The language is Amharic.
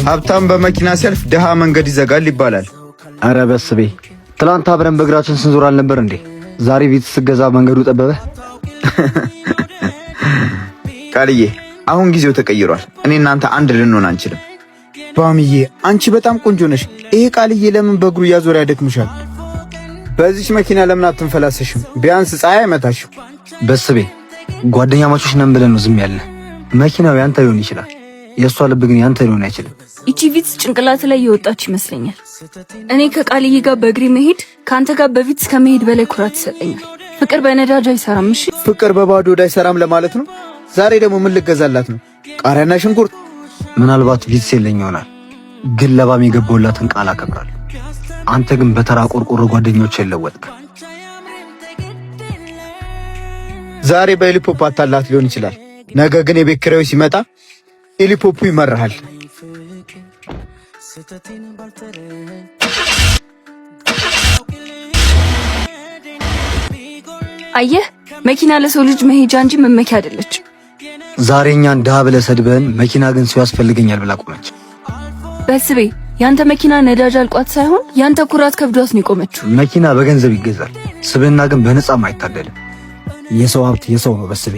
ሀብታም በመኪና ሲያልፍ ድሃ መንገድ ይዘጋል ይባላል። አረ በስቤ፣ ትላንት አብረን በእግራችን ስንዞር አልነበር እንዴ? ዛሬ ቪትስ ስገዛ መንገዱ ጠበበ። ቃልዬ፣ አሁን ጊዜው ተቀይሯል። እኔ እናንተ አንድ ልንሆን አንችልም። ባምዬ፣ አንቺ በጣም ቆንጆ ነሽ። ይሄ ቃልዬ ለምን በእግሩ እያዞረ ያደክምሻል? በዚች መኪና ለምን አትንፈላሰሽም? ቢያንስ ፀሐይ አይመታሽም። በስቤ፣ ጓደኛማቾች ነን ብለን ነው ዝም ያልነህ። መኪናው ያንተ ሊሆን ይችላል፣ የእሷ ልብ ግን ያንተ ሊሆን አይችልም። ይቺ ቪትስ ጭንቅላት ላይ የወጣች ይመስለኛል። እኔ ከቃልዬ ጋር በእግሬ መሄድ ከአንተ ጋር በቪትስ ከመሄድ በላይ ኩራት ይሰጠኛል። ፍቅር በነዳጅ አይሰራም። እሺ። ፍቅር በባዶ ሆድ አይሰራም ለማለት ነው። ዛሬ ደግሞ ምን ልገዛላት ነው? ቃሪያና ሽንኩርት። ምናልባት ቪትስ የለኝ ይሆናል፣ ግን ለባም የገባሁላትን ቃል አከብራለሁ። አንተ ግን በተራ ቆርቆሮ ጓደኞች የለወጥክ። ዛሬ በኤሊፖፕ አታላት ሊሆን ይችላል። ነገ ግን የቤት ኪራዩ ሲመጣ ኤሊፖፑ ይመራሃል። አየህ፣ መኪና ለሰው ልጅ መሄጃ እንጂ መመኪያ አይደለችም። ዛሬ እኛን ድሃ ብለህ ሰድበህን፣ መኪና ግን ሰው ያስፈልገኛል ብላ ቆመች። በስቤ፣ ያንተ መኪና ነዳጅ አልቋት ሳይሆን ያንተ ኩራት ከብዷት ነው የቆመችው። መኪና በገንዘብ ይገዛል፣ ስብዕና ግን በነጻም አይታደልም። የሰው ሀብት የሰው ነው በስቤ።